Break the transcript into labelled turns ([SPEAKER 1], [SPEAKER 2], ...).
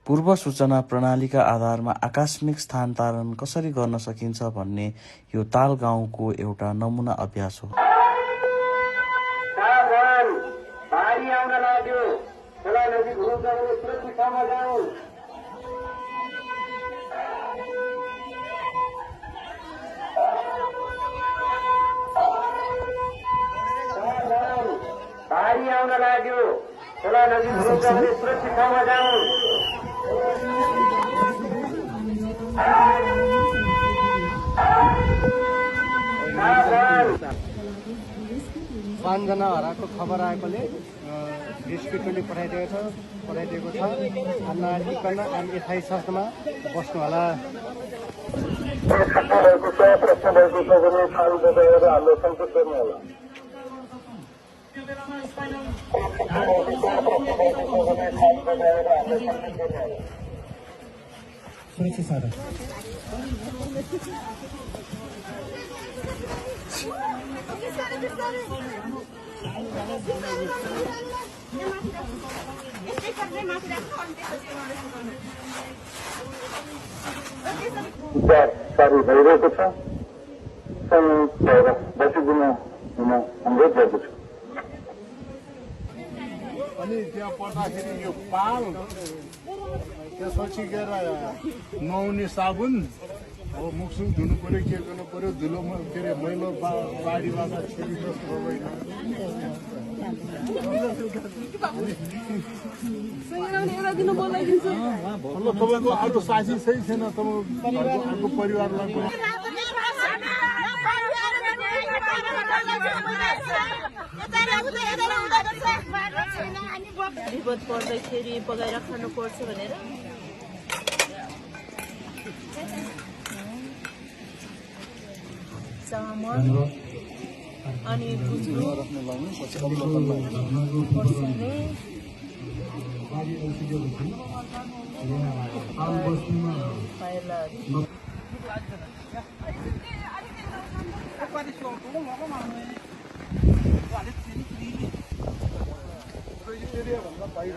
[SPEAKER 1] पूर्व सूचना प्रणालीका आधारमा आकस्मिक स्थानान्तरण कसरी गर्न सकिन्छ भन्ने यो ताल गाउँको एउटा नमुना अभ्यास हो।
[SPEAKER 2] भारी आउन लाग्यो, खोला नदी सुरक्षित ठाउँमा जाऊ।
[SPEAKER 3] 5 जना हराएको खबर आएकोले रेस्क्यु टोली पठाइदिएको छ। नआइकन M28 शास्त्रमा बस्नु होला। सुरक्षित साधन
[SPEAKER 2] उपचार भइरहेको छ। बसिदिन अनुरोध गर्दछु।
[SPEAKER 4] अनि त्यहाँ पर्दाखेरि यो पाल त्यसपछि गएर नुहाउने साबुन अब मुखसुख धुनु पर्यो, के गर्नु पर्यो, धुलो के अरे मैलो बाढीबाट छेरी जस्तो होइन। तपाईँको अरू साथी सही छैन, तपाईँको परिवारलाई
[SPEAKER 5] विपद पर्दाखेरि बगाएर खानु पर्छ भनेर चामल अनि
[SPEAKER 4] एरिया भन्दा बाहिर